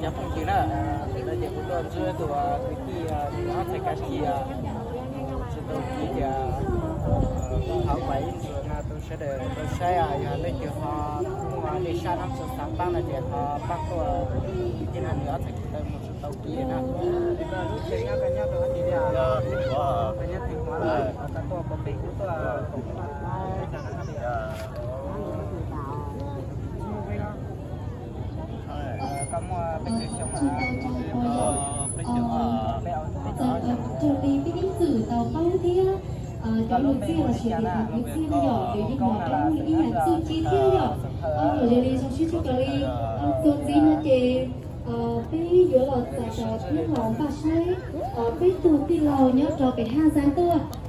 Nyob zoo cov phooj ywg na, no ces kuv tuaj ntsib tus kwv tij ob txhais kav ci tsis tau kis tias kuv thov pab ib ntsis no rau sawv daws tau saib, yog leej twg ho muaj dej sab nab txog xav pab no ces ho pab tuaj, ces no nws ob txhais kav ci tau mus tsis tau kis na. Raws li peb ib txwm tau paub thiab, cov lus txij los sis li pab lus txij no yom, ces yeej los rau ib yam txuj ci thiab yom. Yog li zoo siab tshaj plaws li, txuas ntxiv no ces peb yuav los txais tos thiab los npaj saib peb tug tij laug nyob rau pem Haj Zaaj tuaj.